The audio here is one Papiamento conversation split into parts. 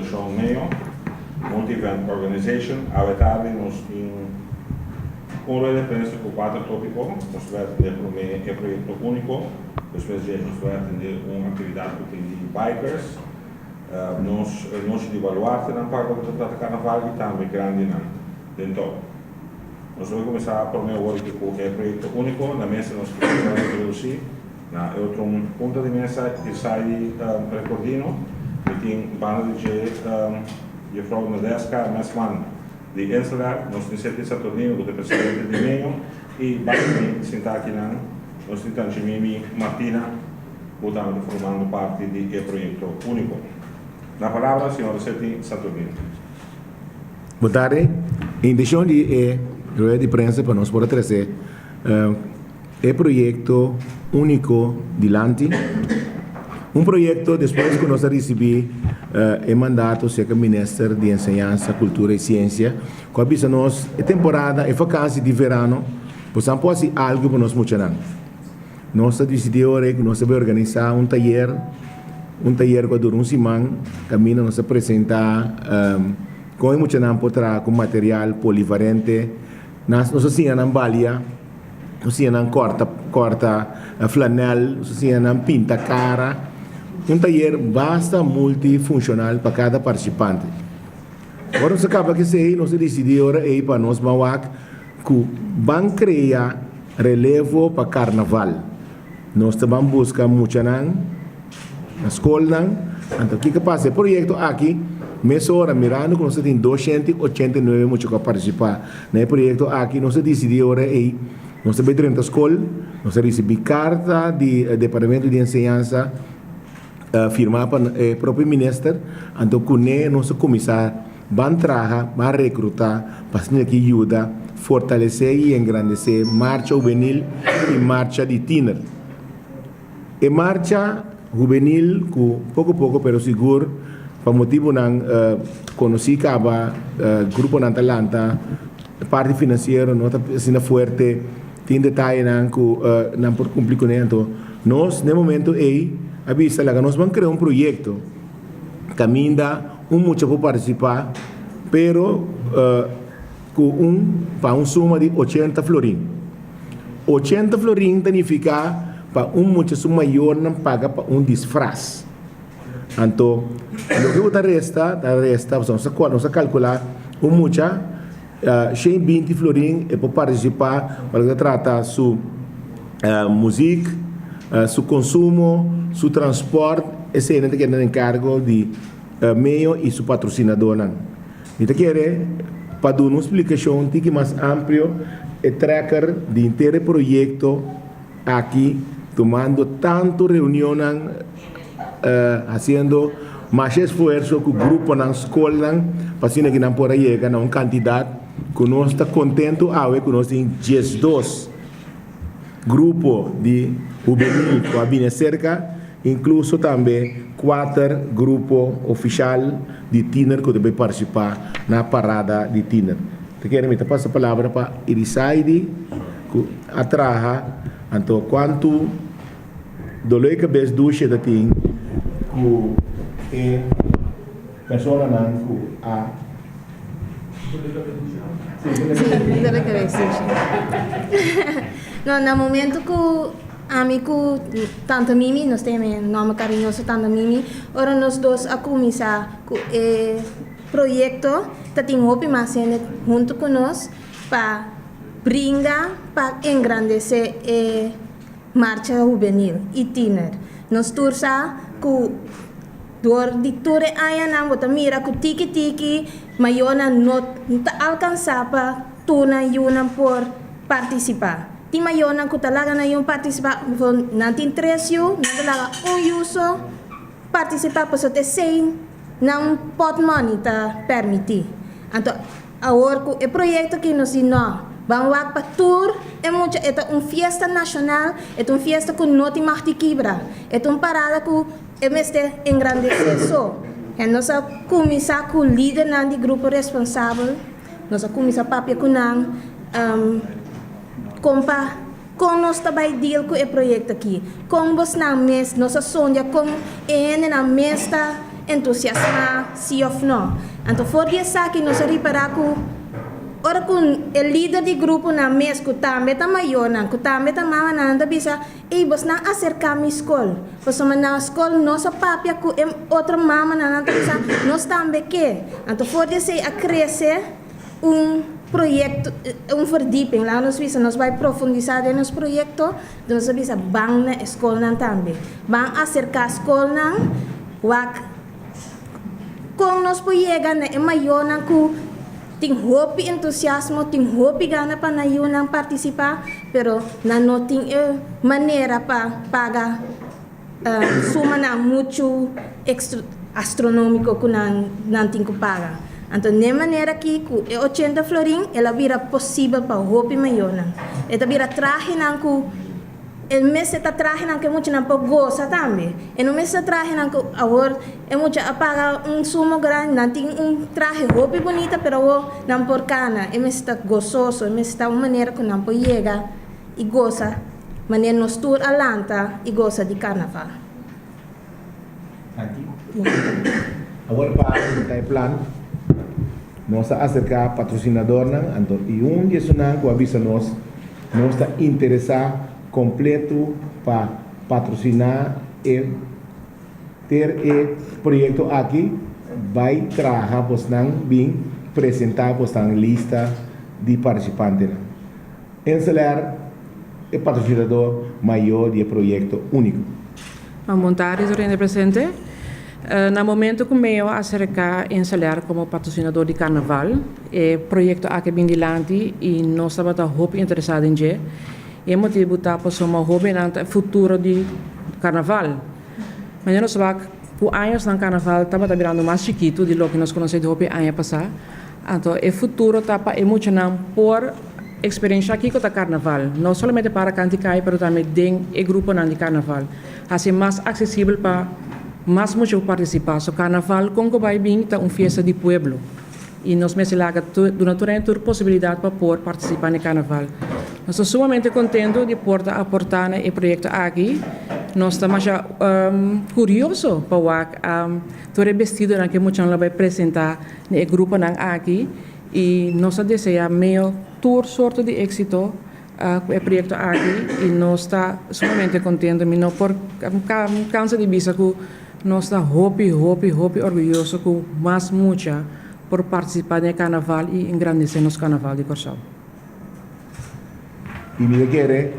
Fundashon Meo, Multi Event Organization. Awe tardi nos tin un rueda di prensa ku kuater tópiko. Nos ta bai atendé promé e proyekto úniko, despues dje nos ta bai atendé un aktividat ku tin di bikers, nos nochi di baluartenan pa loke ta trata karnaval i tambe grandinan den tou. Nos ta bai kuminsá promé awor aki ku e proyekto úniko. Na mesa nos ke introdusí. Na e otro punta di mesa Irsaidi Recordino, mi tin banda di dje Juffrouw Nadeska Mesman di Inselwerk, nos tin Setty Saturnino ku ta e presidente di Meño i banda di mi sinta akinan nos tin Tanchi Mimi Martina ku tambe ta formando parti di e proyekto Úniko. Na palabra señora Setty Saturnino. Bon tardi. Inteshon di e rueda di prensa pa nos por a trese E proyekto úniko dilanti. Un proyekto despues ku nos a risibí e mandato serka Minister di Enseñansa, Kultura i Siensia ku a bisa nos e temporada, e vakansi di verano, bosan por hasi algu pa nos muchanan. Nos a disidí ora ei ku nos ta bai organisá un tayer, un tayer ku a dura un siman, kaminda nos a presentá kon e muchanan por traha ku material polivarente. Nos a siña nan balia. Nos siña nan kòrta kòrta flanèl, nos siña nan pinta kara. Un tayer basta multifunshonal pa kada partisipante. Ora nos a kaba ku esei, nos a disidí ora ei pa nos ban wak ku ban krea relevo pa karnaval. Nos ta ban buska muchanan na skolnan. Anto kiko pasa? E proyekto aki mesora mirando ku nos ta tin 289 mucha ku a partisipá na e proyekto aki, nos a disidí ora ei nos ta bai drenta skol, nos a risibí karta di Departamento di Enseñansa firmá pa e propio minister, anto kuné nos a kuminsá ban traha, ban rekrutá pa asina ki yuda fortalesé i engrandesé marcha hubenil i marcha di tiner. E marcha hubenil ku poko poko pero sigur pa motibunan konosí kaba gruponan ta lanta, e parti finansiero no ta asina fuerte, tin detayenan ku nan por kumpli kuné. Anto nos na e momento ei a bisa laga nos ban krea un proyekto kaminda un mucha por partisipá pero ku un pa un suma di 80 florin. 80 florin ta nifiká pa un mucha su mayornan paga pa un disfras. Anto, loke ku ta resta, ta resta, pasobra nos a nos a kalkulá un mucha 120 florin e por partisipá pa loke ta trata su muzik, su konsumo, su transpòrt, eseinan ta keda na enkargo di meyo i su patrosinadónan. Mi ta kere pa duna un splikashon tiki mas amplio e tracker di henter e proyekto aki tumando tantu reunionnan hasiendo masha esfuerso ku gruponan skolnan pa asina ki nan por a yega na un kantidat ku nos ta kontentu awe ku nos tin 12 grupo di hubenil ku a bini aserka. Inkluso tambe kuater grupo ofishal di tiner ku ta bai partisipá na parada di tiner. Ta kere mi ta pasa palabra pa Irisaidi ku a traha anto kuantu doló e kabes dushe ta tin ku e personanan ku a. Doló kabes dushe. No, na momento ku. Ami ku Tanta Mimi, nos ta yama e nòmber kariñoso Tanta Mimi, ora nos dos a kuminsá ku e proyekto ta tin hopi mas hende huntu ku nos pa bringa pa engrandesé e marcha hubenil i tiner. Nos tur sa ku dor di tur e añanan bo ta mira ku tiki tiki mayornan no ta alkansá pa tur nan yunan por partisipá. Tin mayornan ku ta laga nan yu partisipá, bo nan tin tres yu, nan ta laga un yu so partisipá pasobra ta esei nan pòtmòni ta pèrmití. Anto awor ku e proyekto aki nos di nò, ban wak pa tur e mucha, e ta un fiesta nashonal, e ta un fiesta ku no tin mag di kibra, e ta un parada ku e mester engrandesé so. En nos a kuminsá ku lidernan di grupo responsabel, nos a kuminsá papia ku nan. Kon pa kon nos ta bai deal ku e proyekto aki? Kon bosnan mes nos a sondia kon e hendenan mes ta entusiasmá si òf nò. Anto for di esaki nos a ripará ku ora ku e lider di gruponan mes ku tambe ta mayornan, ku tambe ta mamanan nan ta bisa, Ey bosnan aserká mi skol. Pasobra na skol nos a papia ku e otro mamanan nan ta bisa nos tambe ke. Anto for di esei a krese un proyekto, un verdieping, laga nos bisa nos bai profundisá den nos proyekto, anto nos a bisa ban na e skolnan tambe. Ban aserká skolnan wak kon nos por yega na e mayornan ku tin hopi entusiasmo, tin hopi gana pa nan yunan partisipá, pero nan no tin e manera pa paga sumanan muchu astronómiko ku nan nan tin ku paga. Anto n'e manera aki ku e ochenta florin el a bira posibel pa hopi mayornan. E ta bira trahenan ku e mester ta trahenan ku e muchanan por gosa tambe. E no mester trahenan ku awor e mucha a paga un sumo grandi, nan tin un trahe hopi bunita pero awor nan por kana. E mester ta gososo, e mester ta un manera ku nan por yega i gosa manera nos tur a lanta i gosa di karnaval. Aki. Awor pa ta e plan, nos a aserká patrosinadornan, anto i un di esunnan ku a bisa nos, nos ta interesá kompleto pa patrosiná e ter e proyekto aki, bai traha bosnan bin presentá bosnan lista di partisipantenan. Enseler e patrosinador mayor di e proyekto úniko. Bon tardi tur hende presente. Na momento ku Meo a aserká Enseler komo patrosinador di Karnaval, e proyekto aki a bin dilanti i nos tabata hopi interesá den dje. E motibu ta pasobra hóbennan ta e futuro di Karnaval. Manera nos wak ku añosnan Karnaval tabata birando mas chikitu di loke nos konosé di hopi aña pasá. Anto e futuro ta pa e muchanan por eksperenshá kiko ta karnaval, no solamente para kanti kai pero tambe den e gruponan di karnaval. Hasi mas aksesibel pa mas mucha por partisipá. So karnaval kon ku bai bin ta un fiesta di pueblo i nos mester laga duna tur hende tur posibilidat pa por partisipá na e karnaval. Nos ta sumamente kontentu di por ta aportá na e proyekto aki. Nos ta masha kurioso pa wak tur e bestidonan ku e muchanan lo bai presentá. Na e gruponan aki y nos ta desea meo tur sorto di exito cu e proyecto aki y nos ta sumamente contento. Mi no por cansa di bisa cu nos ta hopi hopi hopi orguyoso cu mas mucha por participa den e carnaval y engrandece nos carnaval di Corsou. Y mi ta kere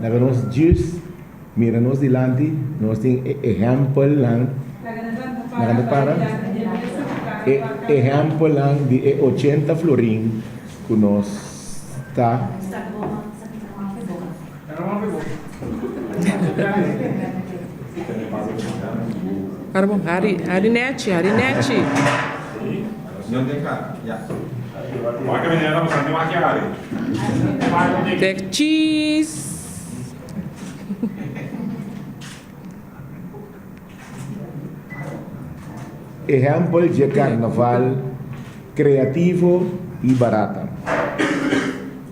laga nos djis mira nos dilanti, nos tin e ehempelnan, laga nos para, e ehempelnan di e ochenta florin cu nos ta. Hari nechi, hari nechi. Tek cheese. Ehempel dje karnaval kreativo i barata.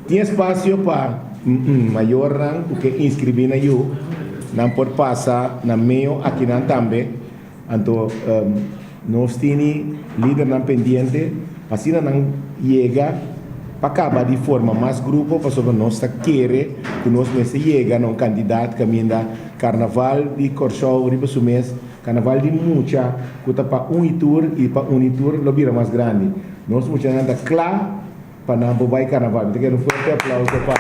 Tin espasio pa mayornan ku ke inskribí na yu, nan por pasa na meo akinan tambe. Anto nos tini lidernan pendiente pa asina nan yega pa kaba di forma mas grupo pasobra nos ta kere ku nos mester yega na un kantidat kaminda karnaval di Kòrsou riba su mes, karnaval di mucha ku ta pa un i tur i pa un i tur lo bira mas grandi. Nos muchanan ta kla pa nan por bai karnaval. Mi ta kere un fuerte aplauso pa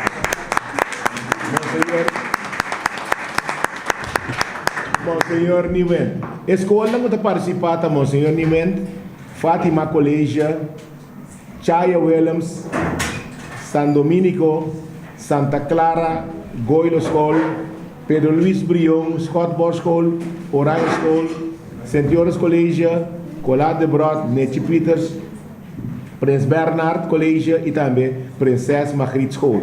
Monseñor Monseñor Nieuwent. E skolnan ku ta partisipá ta Monseñor Nieuwent, Fatima College, Chaya Willems, San Dominico, Santa Clara, Goilo School, Pedro Luis Brion, Schotborg School, Oranje School, Sint Joris College, Colat Debrot, Nechi Pieters, Prins Bernhard College y tambe Prinses Margriet School.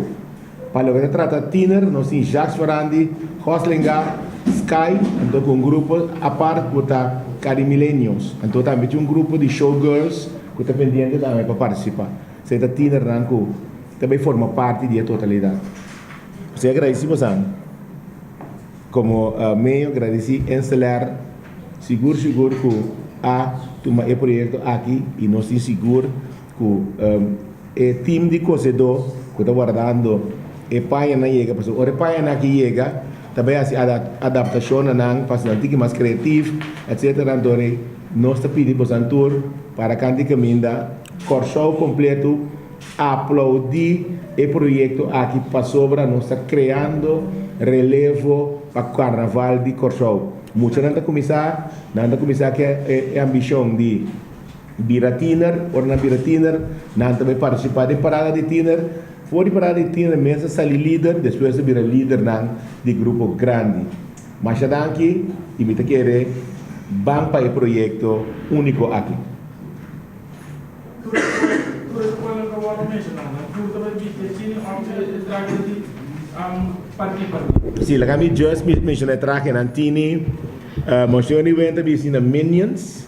Pa loke ta trata tiener nos tin Jacques Ferrandi, Goslinga, Sky anto cu un grupo apart cu ta Carimilenios. Anto tambe tin un grupo di showgirls cu ta pendiente tambe pa participa. Esey ta tienernan cu ta bay forma parti di e totalidad. Esey agradeci bosan como medio agradeci Enseler. sigur sigur ku a tuma e proyekto aki i nos tin sigur ku e team di kosedó ku ta wardando e pañanan yega pasobra ora e pañanan aki yega ta bai hasi adaptashonnan pa hasi nan tiki mas kreatif etsetera anto nos ta pidi bosan tur para kant di kaminda Kòrsou kompleto aplaudí e proyekto aki pasobra nos ta kreando relevo pa karnaval di Kòrsou. Muchanan ta kuminsá, nan ta kuminsá ku e ambishon di bira tiner, ora nan bira tiner nan ta bai partisipá den parada di tiner, for di parada di tiner mes ta sali lider, despues ta bira lidernan di grupo grandi. Masha danki i mi ta kere ban pa e proyekto úniko aki. Tur tur e pueblo ku a wòrdu menshoná, nan tur ta bai bisti e chini òf e trahe di partí partí. Sí, laga mi just menshoná e trahenan. Tini, Monseñor Niwen ta bisti na Minions.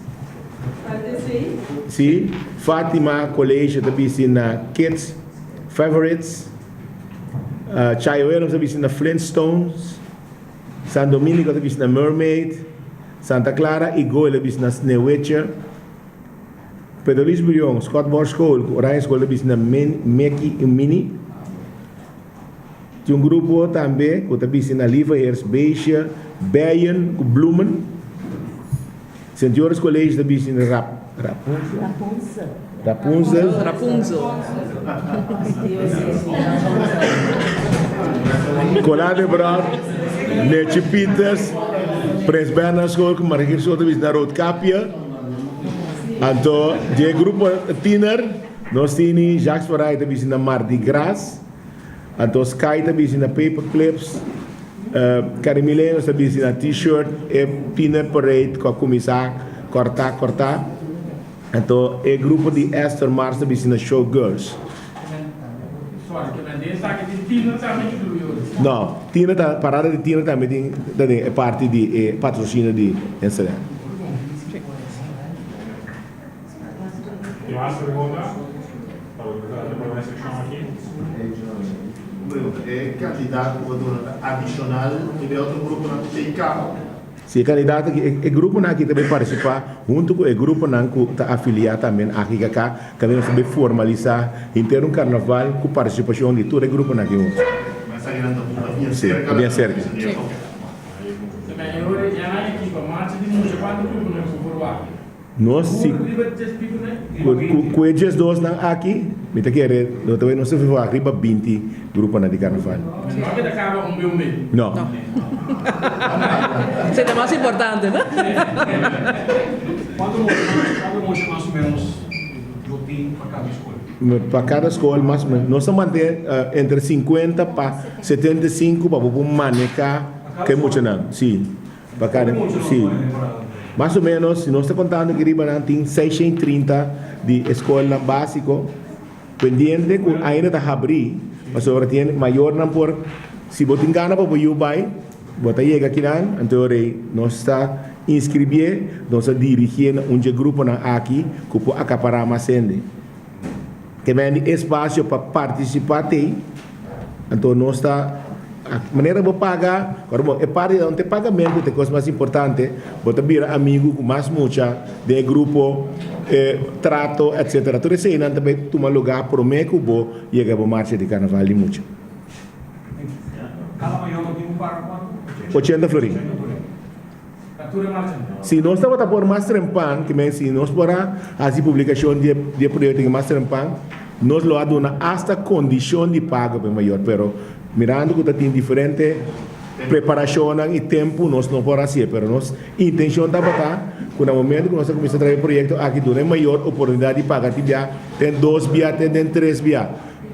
Sí, Fatima College ta bisti na Kids Favorites. Chayo Williams ta bisti na Flintstones. San Dominico ta bisti na Mermaid. Santa Clara i Gooi ta bisti na Sneeuwwitje. Pedro Luis Brion, Scott Bosch School ku Oranje School ta bisti na Mickey i Minnie. Tin un grupo tambe ku ta bisti na Lieveheers Beestje, Bijen ku Bloemen. Sint Joris College ta bisti na Rap, Rapunzel? Rapunzel. Rapunzel. Cola de Brot, Nechi Pieters, Prins Bernhard School ku Margriet School ta bisti na Roodkapje. Anto di e grupo tiner nos tini Jacques Farai ta bisti na Mardi Gras, anto Sky ta bisti na Paper Clips, Karimile nos ta bisti na T-shirt, e tiner parade ku a kuminsá kòrtá kòrtá, anto e grupo di Esther Mars ta bisti na Show Girls. No, tiner ta, parada di tiner tambe tin ta den e parti di e patrosinio di Enselén. Tin mas pregunta pa e prome sekshon aki? Un pregunta, e kandidat ku bo duna ta adishonal riba e otro gruponan ku ta kaba? Si e kandidato aki, e gruponan aki ta bai partisipá huntu ku e gruponan ku ta afiliá tambe na AGKK, kaminda nos ta bai formalisá henter un karnaval ku partisipashon di tur e gruponan aki huntu. Si, ta bien serka. Nos si ku e diesdos nan aki, mi ta kere lo ta bai nos ta verwagt riba 20 gruponan di karnaval. No. Esei ta mas importante, no? Pa kada skol mas o menos nos ta mantene entre 50 pa 75 pa bo por maneha ku e muchanan, si. Pa kada, si. Mas o menos, si nos ta kontando aki riba nan tin 630 di e skolnan básiko pendiente ku ainda ta habrí, pasobra tin mayornan por, si bo tin gana pa bo yu bai, bo ta yega akinan, anto rei nos ta inskribié, nos ta dirigié na un dje gruponan aki ku por akapará mas hende. Te bende espasio pa partisipá tei, anto nos ta manera bo paga, ora bo e parti nan te pagamentu ta e kos mas importante, bo ta bira amigu ku mas mucha den e grupo, e trato etcetera. Tur eseinan ta bai tuma lugá promé ku bo yega bo marcha di karnaval di mucha. 80 florin. Si nos tabata por mas trempan, ke men si nos por a hasi publikashon di e proyekto aki mas trempan, nos lo a duna asta kondishon di pago pa e mayor. Pero mirando ku ta tin diferente preparashonnan i tempu nos no por hasié. Pero nos intenshon tabata ku na momento ku nos a kuminsá traha e proyekto aki duna e mayor oportunidat di paga ti bia den dos bia te den tres bia.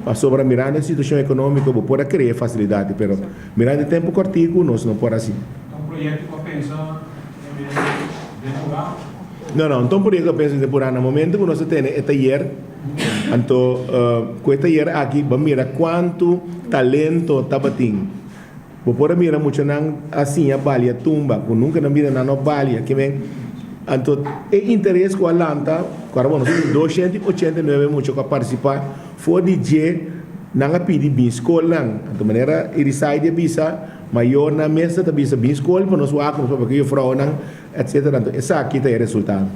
Pasobra mirando e situashon ekonómiko bo por a krea e fasilidat, pero mirando e tempu kòrtiku nos no por hasi. Ta un proyekto ku a pensa den purá? No, no, no ta un proyekto ku a pensa den purá. Na momento ku nos a tene e tayer, anto ku e tayer aki bo a mira kuantu talento tabatin. Bo por a mira muchanan a siña balia tumba ku nunka nan bira nan no balia. Ke men, anto e interes ku a lanta, ku ora bo nos tin 289 mucha ku a partisipá, for di dje nan a pidi bin skolnan. Anto manera Irisaidi a bisa. Mayornan mester ta bisa bin skol pa nos wak nos papia ku yufrounan etc. Anto esaki ta e resultado.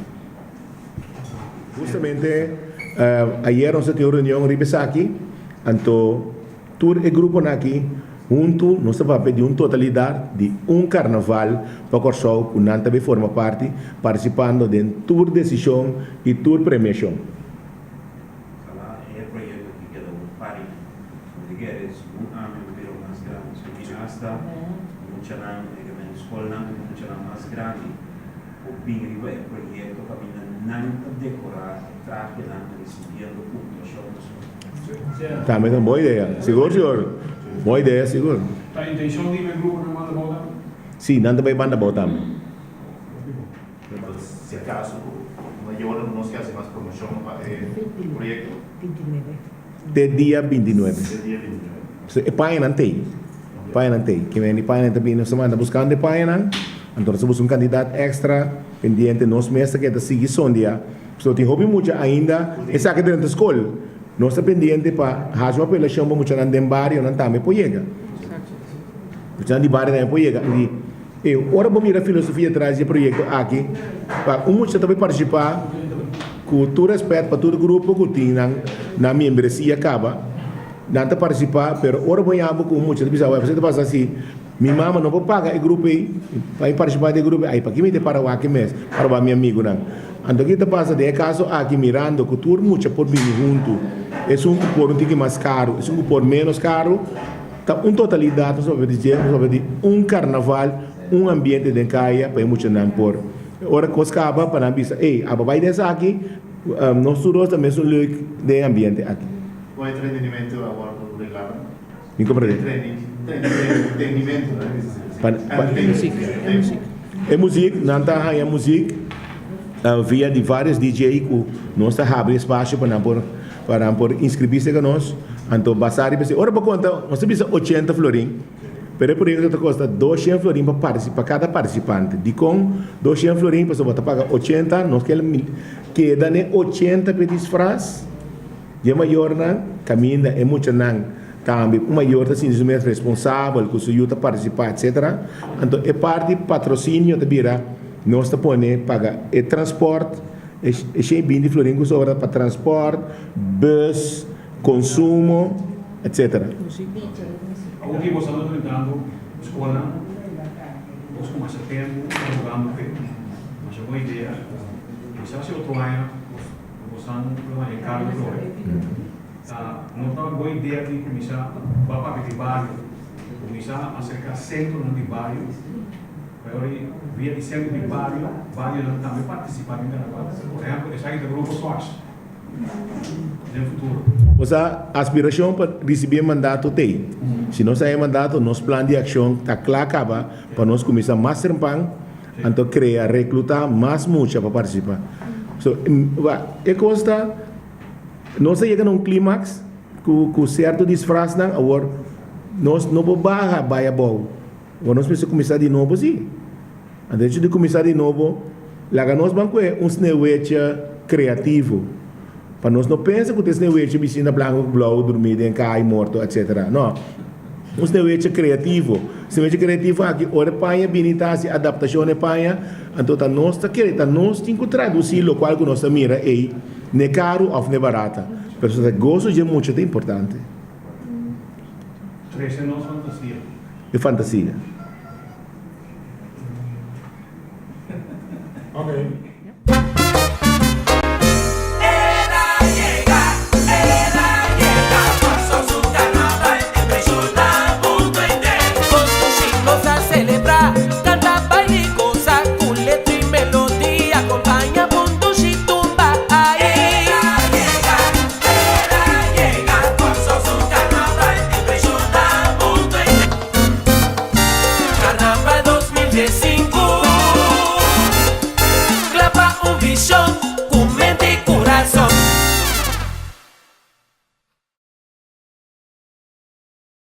Hustamente ayer nos a tin un reunion riba esaki, anto tur e gruponan aki huntu nos ta papia di un totalidat di un karnaval pa Kòrsou ku nan ta bay forma parti partisipando den tur desishon i tur premiashon. Ojalá e proyecto aki keda un pari. Mi ta kere segun ami lo bira mas grandi. So mi hasta muchanan, e skolnan ku muchanan mas grandi por bin riba e proyecto kaminda nan ta dekorá e trahenan risibiendo puntuashon na skol. Tambe ta un bon idea. Sigur sigur. Bon idea sigur. Ta intencion di e gruponan banda bou tambe? Si, nan ta bay banda bou tambe. Entonces, si acaso mayornan nos ke hasi mas promoshon pa e proyekto? Te dia 29. Te dia 29. So e pañanan t'ei. Pañanan t'ei. Ke men di pañanan ta bini nos ta manda buskando e pañanan, anto nos ta buska un kantidat èkstra pendiente. Nos mes ta keda sigui sondia. Pasobra tin hopi mucha ainda esaki drenta skol. Nos ta pendiente pa hasi un apelashon pa muchanan den barionan tambe por yega. Muchanan di bario tambe por yega. E ora bo mira filosofia tras di e proyekto aki, pa un mucha ta bai partisipá ku tur rèspèt pa tur grupo ku tin nan nan miembresia kaba, nan ta partisipá, pero ora bo yama ku un mucha ta bisa, wè ta pasa si mi mama no por paga e grupo ei pa mi partisipá den e grupo ei, ai paki mi ta para wak mes para wak mi amigunan. Anto ki ta pasa den e kaso aki mirando ku tur mucha por bini huntu, esun ku por un tiki mas karu, esun ku por ménos karu, Ta un totalidat nos papia di dje, nos papia di un karnaval, un ambiente den kaya pa e muchanan por ora kos kaba pa nan bisa ey aba bai den esaki, nos tur dos ta mesun leuk den e ambiente aki. Kon e trentenimentu a wòrdu reglá? Mi komprende. Trentenimentu, E muzik, nan ta haña muzik via di varios DJ ku nos ta habri espasio pa nan por Pa nan por inscribi cerca nos, anto basa riba esey. Ora bo conta, nos ta bisa ochenta florin, pero e proyecto ta costa doshen florin pa partici, pa cada participante. Dicon doshen florin? Pasobra bo ta paga ochenta, nos keda keda n'e ochenta p'e disfraz di e mayornan, caminda e muchanan tambe. Un mayor ta sinti su mes responsabel cu su yu ta participa, etcetera. Anto e parti patrocinio ta bira, nos ta pone paga e transport, E 120 florin ku sobra pa transport, bus, konsumo, etc. Awor ki boso anda drentando skolnan, bos ku masha tempu ta bogando p'e. Masha bon idea. Kisas si otro aña bosan lo haña enkargo atrobe. Ta no ta bon idea di kuminsá ba papia di bario, kuminsá aserká sentronan di bario. Pero e via di sentro di bario, barionan tambe participa den carnaval. Por ehempel, esaki ta grupo Swax den futuro. Nos aspiracion pa ricibi e mandato t'ey. Si nos haña e mandato, nos plan di accion ta cla caba pa nos cuminsa mas trempan, anto crea, recluta mas mucha pa participa. So, e cos ta, nos a yega na un climax cu cierto disfraznan, awor nos no por baha bay abou. Awor nos mester kuminsá di nobo, sí. Anto hecho di kuminsá di nobo, laga nos ban kue un sneeuwwitje kreativo. Pa nos no pensa ku ta e sneeuwwitje bishina blanko ku blou durmí den kai morto etsetera. No. Un sneeuwwitje kreativo. Sneeuwwitje kreativo aki ora e paña bini ta hasi adaptashon na e paña, anto ta nos ta kere, ta nos tin ku tradusí lokual ku nos ta mira ei n'e karu òf n'e barata. Pero ta goso dje mucha ta importante. Trese nos fantasia. E fantasia.